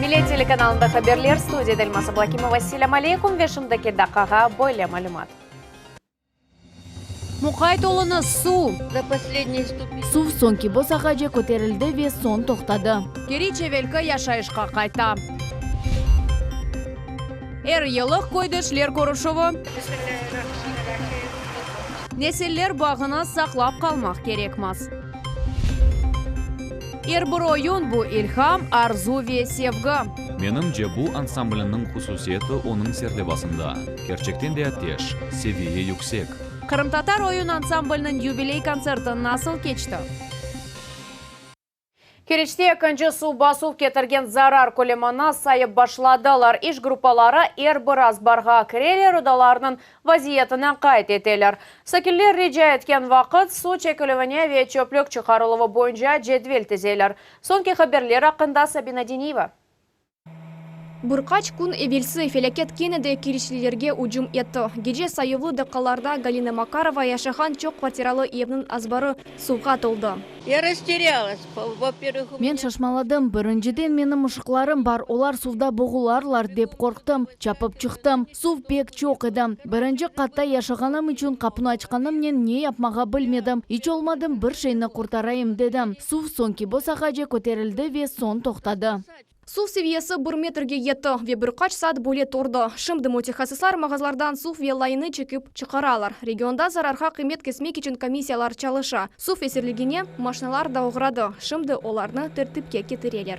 Millet telekanalında haberler, studiyada Elmaz Ablakimova. Selâm aleykum ve şimdiki daqqağa böyle malümat. Muqayt oluñız, suv! Suv soñki bosağace köterildi ve soñ toqtadı. Keriç evelki yaşayışqa qayta. Er yıllıq köydeşler körüşüvi. Nesiller bağını saqlap qalmaq kerekmiz. Er bir oyun, bu ilham, arzu ve sevgi. Menimce, bu ansamblniñ hususiyeti onıñ serlevasında. Kerçekten de ateş, seviye yüksek. Qırımtatar oyun ansamblniñ yubiley kontserti nasıl keçti? Keriçte ekinci suv basuv ketirgen zarar kölemini sayıp başladılar. İş gruppaları er bir azbarğa kireler, odalarnıñ vaziyetini qayd eteler. Sakinler rica etken vaqıt suv çekilüvine ve çöplük çıqarıluvı boyunca cedvel tizeler. Soñki haberler aqqında Sabina Deniyeva. Bir qaç kün evelsi felâket kene de keriçlilerge ücüm etti. Gece sayuvlı daqqalarda Galina Makarova yaşağan çoq kvartiralı evniñ azbarı suvğa toldı. Ya rasterâlas, vo-pervıh, u Men şaşmaladım. Birinciden, menim mışıqlarım bar, olar suvda boğularlar, dep qorqtım. Çapıp çıqtım. Suv pek çoq edi. Birinci qatta yaşağanım içün qapunı açqanımnen ne yapmağa bilmedim. İç olmadım bir şeyni qurtarayım dedim. Suv soñki bosağace köterildi ve soñ toqtadı. Suv seviyesi bir metrge yetti ve bir qaç saat böyle turdı. Şimdi mütehassıslar mağazlardan suv ve layını çekip çıqaralar. Regionda zararğa qıymet kesmek içün komissiyalar çalışa. Suv esirligine maşinalar da oğradı, şimdi olarnı tertipke ketireler.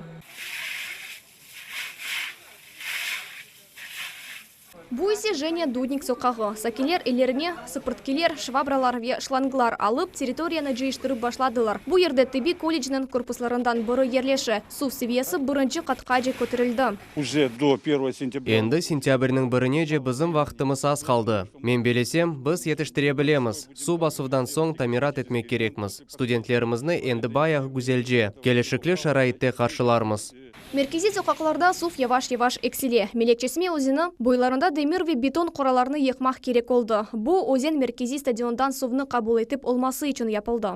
Bu ise Jenya Dudnik soqağı. Sakinler ellerine sıpırtkiler, şvabralar ve şlanglar alıp, territoriyanı cıyıştırıp başladılar. Bu yerde tibbiy kollecniñ korpuslarından biri yerleşe. Suv seviyesi birinci qatqace köterildi. Uje do pervogo sentâbrâ. Endi sentâbrniñ birinece bizim vaqtımız az qaldı. Men belesem, biz yetiştire bilemiz. Suv basuvdan soñ tamirat etmek kerekmiz. Studentlerimizni endi bayağı güzelce, kelişikli şaraitte qarşılarmız. Merkeziy soqaqlarda suv yavaş-yavaş eksile. Melek Çesme özeni boylarında demir ve beton qoralarnı yıqmaq kerek oldı. Bu, özen merkeziy stadiondan suvnı qabul etip olması içün yapıldı.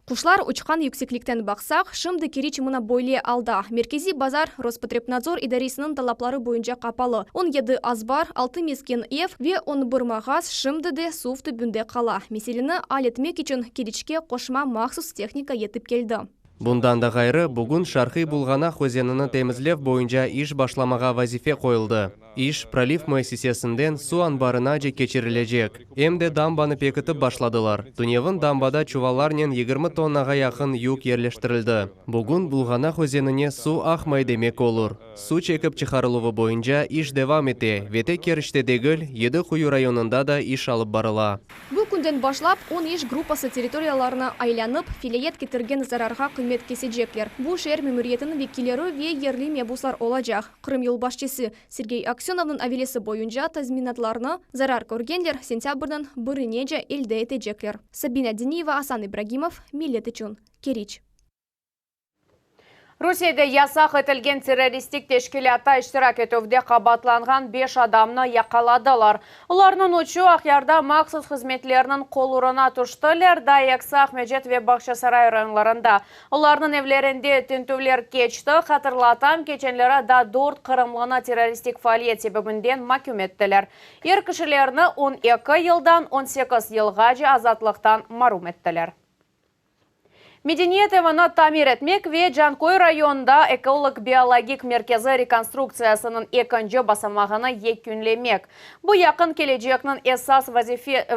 Quşlar uçqan yükseklikten baqsaq, şimdi Keriç mına böyle alda, merkeziy bazar Rospotrebnadzor idaresiniñ talapları boyunca qapalı, 17 azbar, altı mesken ev ve on bir mağaz şimdi de suv tübünde qala. Meseleni al etmek içün Keriçke qoşma mahsus tehnika yetip keldi. Bundan da ğayrı, bugün Şarqiy Bulğanaq özenini temizlev boyunca iş başlamağa vazife qoyuldı. İş, proliv müessisesinden suv anbarınace keçirilecek. Em de dambanı pekitip başladılar. Tünevin dambada çuvallarnen 20 tonnağa yaqın yük yerleştirildi. Bugün Bulğanaq özenine suv aqmay demek olur. Suv çekip çıqarıluvı boyunca iş devam ete ve tek Keriçte degil, Yedi Quyu rayonında da iş alıp barıla. Bu künden başlap, on iş gruppası territoriyalarnı aylanıp, felâyet ketirgen zararğa qıymet kesecekler. Bu şeer memuriyetiniñ vekilleri ve yerli mebuslar olacaq. Qırım yolbaşçısı Sergey Aksönovnıñ avelesi boyunca tazminatlarnı zarar körgenler sentâbrniñ birinece elde etecekler. Sabina Diniyeva, Asan İbragimov, Millet içün, Keriç. Rusiyede yasaq etilgen terroristik teşkilâtta iştirak etüvde qabaatlanğan beş adamnı yaqaladılar. Olarnıñ üçü Aqyarda mahsus hızmetlerniñ qolurına tüştiler, daa ekisi Aqmescit ve Bağçasaray rayonlarında. Olarnıñ evlerinde tintüvler keçti. Hatırlatam, keçenleri daa dört qırımlını terroristik faaliyet sebebinden maküm ettiler. Er kişilerni 12 yıldan 18 yılğace azatlıqtan marum ettiler. Medeniyet evini tamir etmek ve Canköy rayonında ekolog-biologik merkezi rekonstruktsiyasınıñ ekinci basamağını yekünlemek, bu yaqın kelecekniñ esas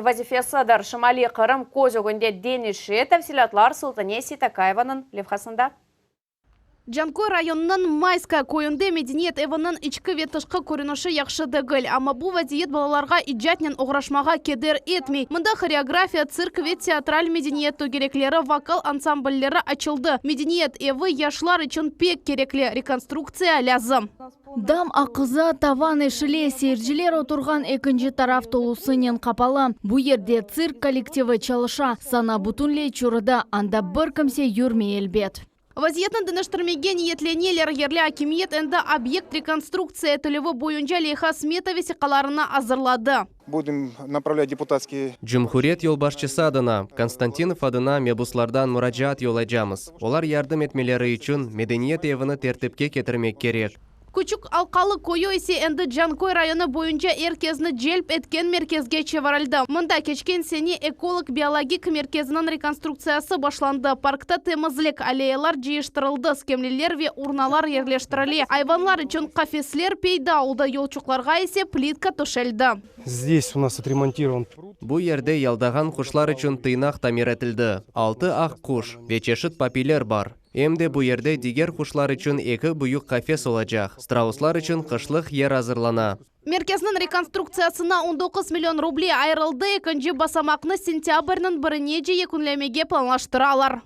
vazifesidir. Şimaliy Qırım köz ögünde deñişe, tafsilâtlar Sultane Seytakayevanıñ levhasında. Canköy rayonınıñ Mayskaya köyünde medeniyet eviniñ içki ve tışqı körünişi yahşı degil. Amma bu vaziyet balalarğa icatnen oğraşmağa keder etmey. Mında horeografiya, tsirk ve teatral medeniyet tögerekleri, vokal ansamblleri açıldı. Medeniyet evi yaşlar içün pek kerekli, rekonstruktsiya lâzim. Dam aqıza, tavan eşile, seyirciler oturğan ekinci taraf tolusınen qapalı. Bu yerde tsirk kollektivi çalışa. Sana bütünley çürüdi, anda bir kimse yürmey, elbet. Vaziyetni deñiştirmege niyetleneler. Yerli akimiyet endi obyekt rekonstruktsiya etilüvi boyunca leyha-smeta vesiqalarını azırladı. Budem napravlât deputatskiy. Cumhuriyet yolbaşçısı adına, Konstantinov adına mebuslardan muracaat yollaycamız. Olar yardım etmeleri içün medeniyet evini tertipke ketirmek kerek. Küçük Alqalı köyü ise endi Canköy rayonı boyunca er kesni celp etken merkezge çevirildi. Mında keçken sene ekolog-biologik merkeziniñ rekonstruktsiyası başlandı. Parkta temizlik, alleyalar cıyıştırıldı, skemleler ve urnalar yerleştirile, ayvanlar içün qafesler peyda oldı, yolçuqlarğa ise plitka töşeldi. Zdes u nas otremontirovan prud. Bu yerde yaldağan quşlar içün tıynaq tamir etildi, altı aq quş ve çeşit papiyler bar. Em de bu yerde diger quşlar içün eki büyük qafes olacaq, strauslar içün qışlıq yer azırlana. Merkezniñ rekonstruktsiyasına 19 million ruble ayırıldı, ekinci basamaqnı sentâbrniñ birinece yekünlemege planlaştıralar.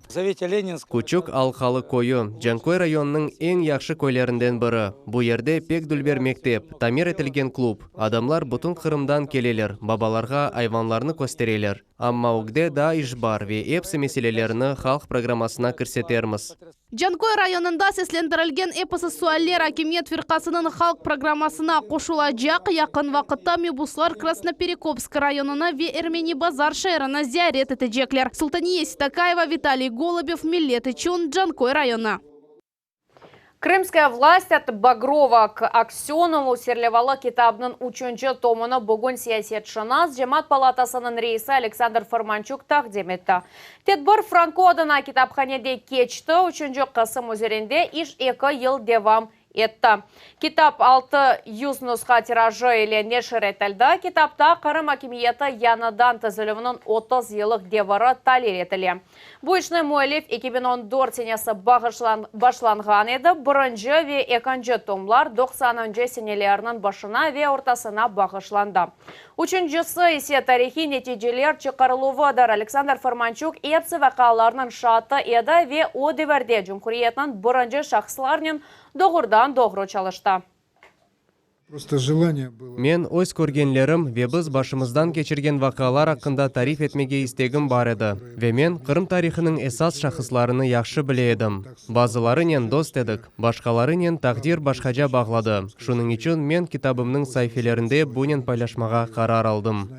Küçük Alqalı köyü, Canköy rayonınıñ eñ yahşı köylerinden biri. Bu yerde pek dülber mektep, tamir etilgen klub. Adamlar bütün Qırımdan keleler, babalarğa ayvanlarnı köstereler. Amma ögde daa iş bar ve epsi meselelerini halq programmasına kirsetermiz. Canköy rayonında seslendirilgen episi sualler akimiyet firqasınıñ halq programmasına qoşulacaq. Yaqın vaqıtta mebuslar Krasnoperekopsk rayonını ve Ermeni Bazar şeerini ziyaret etecekler. Sultaniye Seytakayeva, Vitaliy Golubev, Millet içün, Canköy rayonı. Krımskaya vlast ot Bagrova k Aksönovu serlevalı kitabınıñ üçünci tomını bugün siyasetşınas, Cemaat palatasınıñ reisi Aleksandr Formançuk taqdim etti. Tedbir Franko adına kitaphanede keçti, üçünci qısım üzerinde iş eki yıl devam etti. Kitap 600 nusha tirajı ile neşir etildi. Kitapta Qırım akimiyeti yañıdan tizilüviniñ 30 yıllıq deviri talil etile. Bu işni müellif 2014 senesi başlanğan edi, birinci ve ekinci tomlar doqsanıncı senelerniñ başına ve ortasına bağışlandı. Üçüncisi ise tarihiy neticeler çıqarıluvıdır. Aleksandr Formançuk epsi vaqialarnıñ şaatı edi ve o devirde cumhuriyetniñ birinci şahıslarnen doğrudan-doğru çalıştı. Men öz körgenlerim ve biz başımızdan keçirgen vaqialar aqqında tarif etmege istegim bar edi. Ve men Qırım tarihınıñ esas şahıslarını yahşı bile edim. Bazılarınen dost edik, başqalarınen taqdir başqaca bağladı. Şunıñ içün men kitabımnıñ saifelerinde bunen paylaşmağa qarar aldım.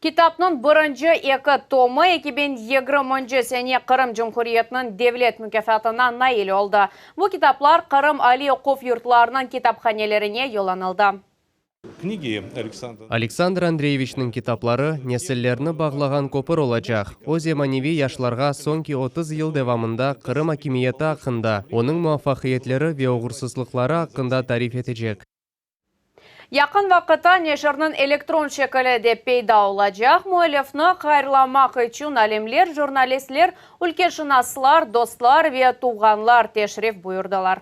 Kitapnıñ birinci eki tomı 2020-nci sene Qırım Cumhuriyetiniñ devlet mukâfatına nail oldı. Bu kitaplar Qırım aliy oquv yurtlarınıñ kitaphanelerine yollanıldı. Aleksandr Andreyeviçniñ kitapları nesillerni bağlağan köpür olacaq, o zemaneviy yaşlarğa soñki 30 yıl devamında Qırım akimiyeti aqqında, onıñ muvafaqiyetleri ve oğursızlıqları aqqında tarif etecek. Yaqın vaqıtta neşirniñ elektron şekili de peyda olacaq. Müellifni hayırlamaq içün alimler, jurnalistler, ülkeşınaslar, dostlar ve tuvğanlar teşrif buyurdılar.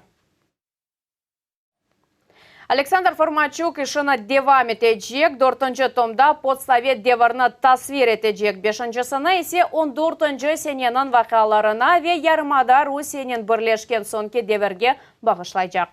Aleksandr Formançuk işini devam etecek, dörtünci tomda postsovet devirini tasvir etecek, beşincisini ise on dörtünci seneniñ vaqialarına ve yarımada Rusiyenen birleşken soñki devirge bağışlaycaq.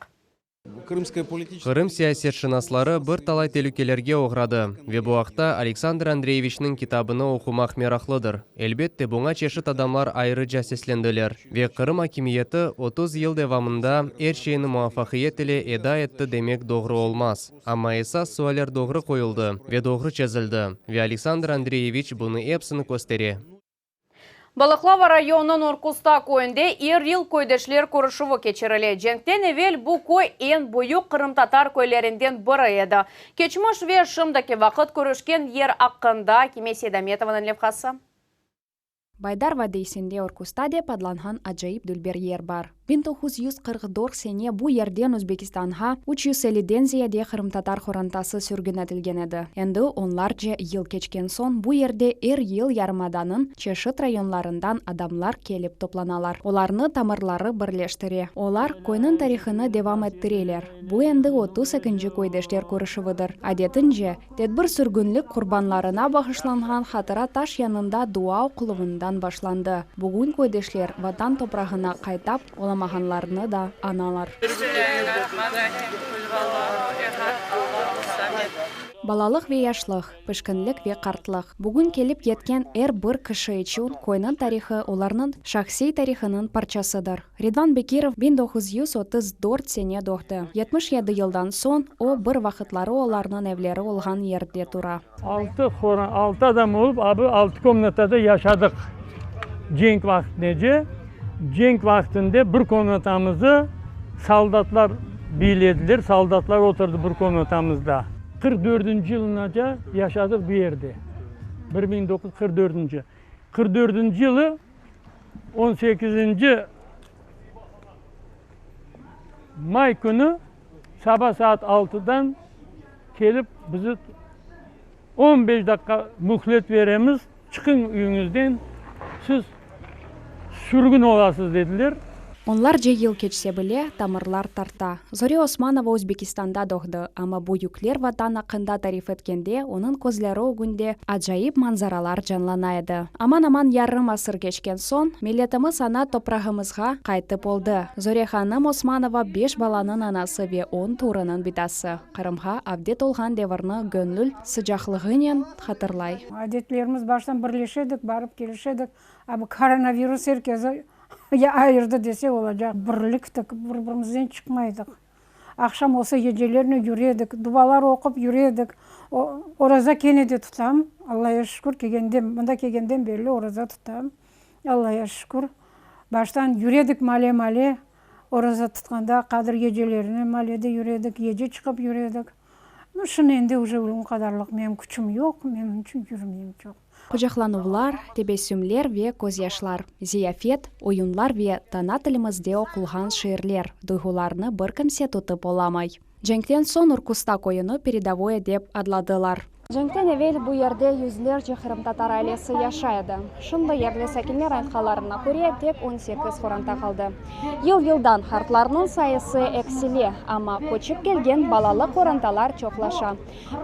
Qırım siyasetşınasları bir talay telükelerge oğradı ve bu aqta Aleksandr Andreyeviçniñ kitabını oqumaq meraqlıdır. Elbette, buña çeşit adamlar ayrıca seslendiler ve Qırım akimiyeti 30 yıl devamında er şeyni muvafaqiyet ile eda etti demek doğru olmaz. Amma esas sualler doğru qoyuldı ve doğru çezildi ve Aleksandr Andreyeviç bunı epsini köstere. Balıqlava rayonınıñ Orkusta köyünde er yıl köydeşler körüşüvi keçirile. Cenkten evel bu köy eñ büyük qırımtatar köylerinden biri edi. Keçmiş ve şimdiki vaqıt körüşken yer aqqında Kime Seydametovanıñ levhası. Baydar vadiysinde Orkusta dep adlanğan acayip dülber yer bar. 1944 sene bu yerden Özbekistanğa 350-den ziyade qırımtatar qorantası sürgün etilgen edi. Endi onlarca yıl keçken soñ bu yerde er yıl yarımadanıñ çeşit rayonlarından adamlar kelip toplanalar. Olarnı tamırları birleştire. Olar köyniñ tarihını devam ettireler. Bu endi otuz ekinci köydeşler körüşüvidir. Adetince, Tedbir sürgünlik qurbanlarına bağışlanğan hatıra taş yanında dua oquluvından başlandı. Bugün köydeşler Vatan toprağına qaytap olamağanlarını da añalar. Balalıq ve yaşlıq, pişkinlik ve qartlıq. Bugün kelip yetken er bir kişi içün köyniñ tarihı olarnıñ şahsiy tarihınıñ parçasıdır. Ridvan Bekirov 1934 sene doğdı. 77 yıldan soñ o, bir vaqıtları olarnıñ evleri olğan yerde tura. Altı horan, altı adam olıp abı altı komnatada yaşadıq cenk vaqtınece. Cenk vaqtında bir komnatamızı soldatlar biylediler, soldatlar oturdı bir komnatamızda. 44 dördünci yılınaca yaşadıq bu yerde, 1944 dördünci. 44 dördünci yılı on sekizinci may künü saba saat altıdan Kelip bizi 15 daqqa mühlet beremiz, çıqıñ üyüñizden, siz sürgün olasız, dediler. Onlarca yıl keçse bile, tamırlar tarta. Zore Osmanova Özbekistanda doğdı, amma büyükler Vatan aqqında tarif etkende, onıñ közleri ögünde acayip manzaralar canlana edi. Aman-aman yarım asır keçken soñ, milletimiz ana toprağımızğa qaytıp oldı. Zore hanım Osmanova beş balanıñ anası ve on torunıñ bitası. Qırımğa avdet olğan devirni göñül sıcaqlığınen hatırlay. Adetlerimiz baştan birleşe edik, barıp kelişe edik. A bu koronavirus er kezi ayırdı dese olacaq. Birliktik, bir-birimizden çıqmaydıq. Aqşam olsa gecelernen yüre edik, dualar oqup yüre edik. Oraza kene de tutam, Allaya şükür, kelgenden, mında kelgenden berli oraza tutam, Allaya şükür. Baştan yüre edik male-male, Oraza tutqanda Qadir gecelerine malede yüre edik, gece çıqıp yüre edik. Nu, şimdi endi uje o qadarlıq menim küçüm yoq, men onıñ içün yürmeyim çoq. Qucaqlanuvlar, tebessümler ve közyaşlar, ziyafet, oyunlar ve tana tilimizde oqulğan şiirler duyğularnı bir kimse tutıp olamay. Cenkten soñ Urkusta köyüni Peredovoye dep adladılar. Cenkten evel bu yerde yüzlerce qırımtatar ailesi yaşay edi. Şimdi yerli sakinler aytqanlarına köre, tek on sekiz qoranta qaldı. Yıl-yıldan qartlarnıñ sayısı eksile, amma köçip kelgen balalı qorantalar çoqlaşa.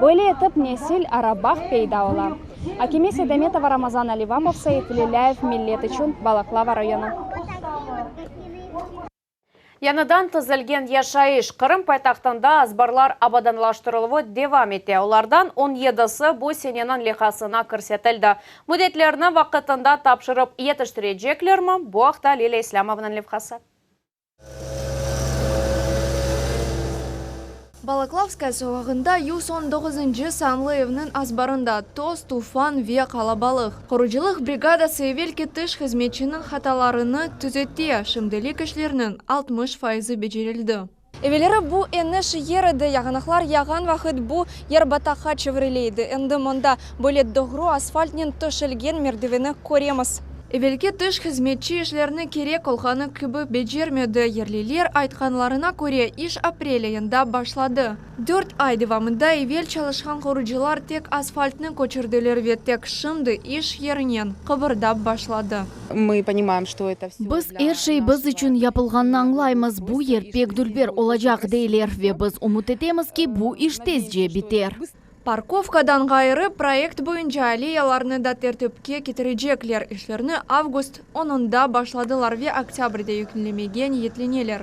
Böyle etip nesil ara bağ peyda ola. Akime Seydametova, Ramazan Alivapov, Seit Velilâyev, Millet içün, Balaqlava rayonı. Yañıdan tizilgen yaşayış, Qırım paytahtında azbarlar abadanlaştırıluvı devam ete. Olardan on yedisi bu seneniñ leyhasına kirsetildi. Müddetlerni vaqıtında tapşırıp yetiştireceklermi? Bu aqta Lilâ İslâmovanıñ levhası. Balaklavskaya soqağında 119-ncı sanlı evniñ azbarında toz, tufan ve qalabalıq. Qurucılıq brigadası evelki tış hızmetçiniñ hatalarını tüzete, şimdilik işlerniñ 60 fayızı becerildi. Evelleri bu eniş yer edi, yağanaqlar yağğan vaqıt bu yer bataqqa çevirile edi. Endi mında böyle doğru asfaltnen töşelgen merdiveni köremiz. Evelki tış hızmetçi işlerni kerek olğanı kibi becermedi, yerliler aytqanlarına köre, iş aprel ayında başladı. Dört ay devamında evel çalışqan qurucılar tek asfaltnı köçürdiler ve tek şimdi iş yerinen qıbırdap başladı. Biz er şey biz içün yapılğanını añlaymız, bu yer pek dülber olacaq, deyler, ve biz ümüt etemiz ki, bu iş tezce biter. Parkovkadan ğayrı, proyekt boyunca alleyalarnı da tertipke ketirecekler. İşlerni avgust onunda başladılar ve oktâbrde yekünlemege niyetleneler.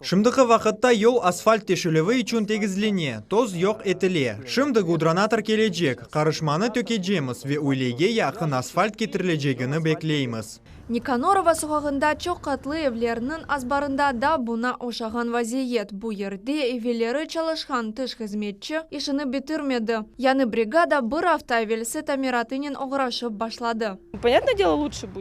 Şimdiki vaqıtta yol asfalt teşilüvi içün tegizlene, toz yoq etile. Şimdi gudronator kelecek, qarışmanı tökecemiz ve üylege yaqın asfalt ketirilecegini bekleymiz. Nikanorova soqağında çoq qatlı evlerniñ azbarında da buña oşağan vaziyet. Bu yerde evelleri çalışqan tış hızmetçi işini bitirmedi. Yañı brigada bir afta evelsi tamiratınen oğraşıp başladı.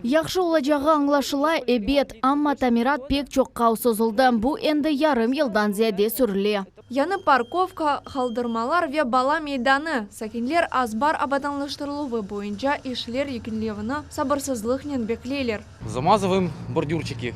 Yahşı olacağı añlaşıla, ebet, amma tamirat pek çoqqa sozuldı, bu endi yarım yıldan ziyade sürüle. Yañı parkovka, qaldırmalar ve bala meydanı, sakinler azbar abadanlaştırıluvı boyunca işler yekünlevini sabırsızlıqnen bekleyler. Zamazıvaem bordürçiki.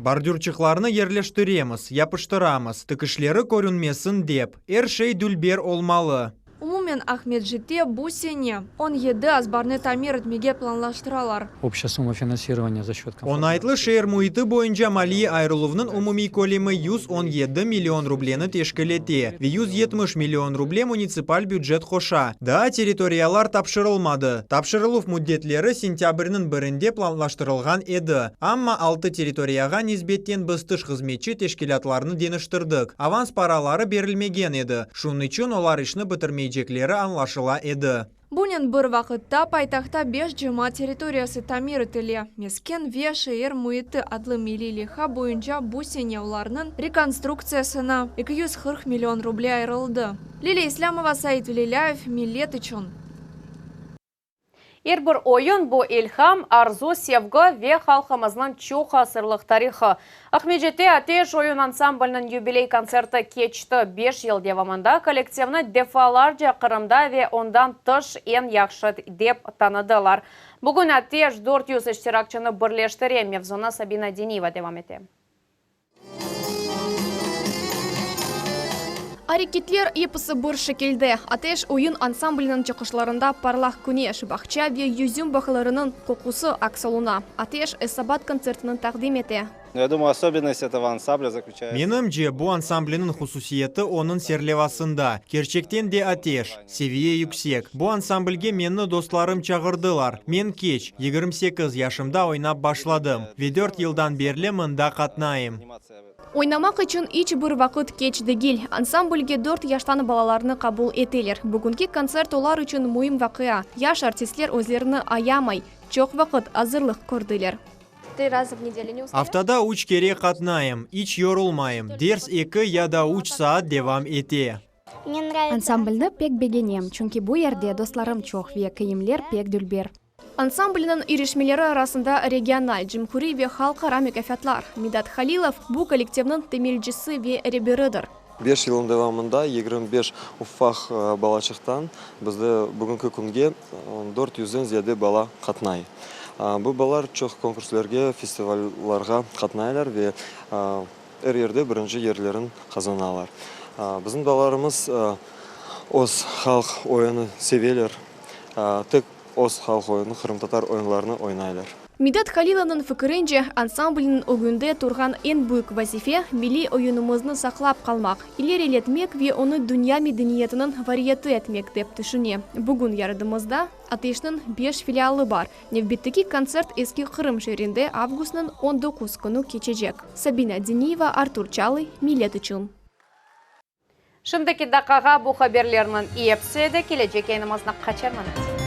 Bordürçıqlarnı yerleştiremiz, yapıştıramız, tikişleri körünmesin dep. Er şey dülber olmalı. Umumen. Umumen Aqmescitte bu sene 17 azbarnı tamir etmege planlaştıralar. Общая сумма финансирования за счет. Oñaytlı şeer müiti boyunca maliye ayırıluvnıñ umumiy kölemi 117 million rubleni teşkil ete ve 170 million ruble munitsipal bücet qoşa. Daa territoriyalar tapşırılmadı. Tapşırıluv müddetleri sentâbrniñ birinde planlaştırılğan edi, amma altı territoriyağa nisbetten biz tış hızmetçi teşkilâtlarnı deñiştirdik, avans paraları berilmegen edi, şunıñ içün olar işni bitirmeycekleri añlaşıla edi. Bunen bir vaqıtta paytahtta beş cemaat territoriyası tamir etile. Mesken ve şeer müiti adlı milliy leyha boyunca bu sene olarnıñ rekonstruktsiyasına 240 million ruble ayırıldı. Lilâ İslâmova, Said Velilâyev, Millet içün. Er bir oyun, bu ilham, arzu, sevgi ve halqımıznıñ çoq asırlıq tarihı. Aqmescitte Ateş oyun ansambliniñ yubiley kontserti keçti. Beş yıl devamında kollektivni defalarca Qırımda ve ondan tış eñ yahşı dep tanıdılar. Bugün Ateş 400 iştirakçini birleştire. Mevzunı Sabina Deniyeva devam ete. Areketler episi bir şekilde. Ateş oyun ansambliniñ çıqışlarında parlaq küneş, bağça ve yüzüm bağlarınıñ qoqusı aks oluna. Ateş esabat kontsertini taqdim ete. Ya dumаю, osobennost etogo ansamblâ zaklüçaetsâ. Menimce, bu ansambliniñ hususiyeti onıñ serlevasında. Kerçekten de ateş. Seviye yüksek. Bu ansamblge meni dostlarım çağırdılar. Men keç, 28 yaşımda oynap başladım ve dört yıldan berli mında qatnayım. Oynamaq içün iç bir vaqıt keç degil. Ansamblge dört yaştan balalarnı qabul eteler. Bugünki kontsert olar içün müim vaqia. Yaş artistler özlerini ayamay, çoq vaqıt azırlıq kördiler. Aftada üç kere qatnayım, iç yorulmayım. Ders eki ya da üç saat devam ete. Ansamblni pek begenem, çünki bu yerde dostlarım çoq ve kiyimler pek dülber. Ansamblniñ irişmeleri arasında regional, cumhuriy ve halqara mukâfatlar. Midat Halilov, bu kollektivniñ temelcisi ve reberidir. Beş yılnıñ devamında 25 ufaq balaçıqtan bizde bugünki künge dört yüzden ziyade bala qatnay. Bu balalar çoq konkurslarge, festivallarğa qatnaylar ve er yerde birinci yerlerin qazanalar. Bizim balalarımız öz halq oyunı seveler, tek öz halq oyunı, qırımtatar oyunlarını oynaylar. Midat Halilovnıñ fikirince, ansamblniñ ögünde turğan eñ büyük vazife, milliy oyunımıznı saqlap qalmaq, ileriletmek ve onı dünya medeniyetiniñ variyeti etmek, dep tüşüne. Bugün yarıdımızda Ateşniñ beş filialı bar. Nevbetteki kontsert Eski Qırım şeerinde avgustnıñ 19 künü keçecek. Sabina Diniyeva, Artur Çalıy, Millet içün. Şimdiki daqqağa bu haberlerniñ episi edi, kelecek yayınımıznı qaçırmañız.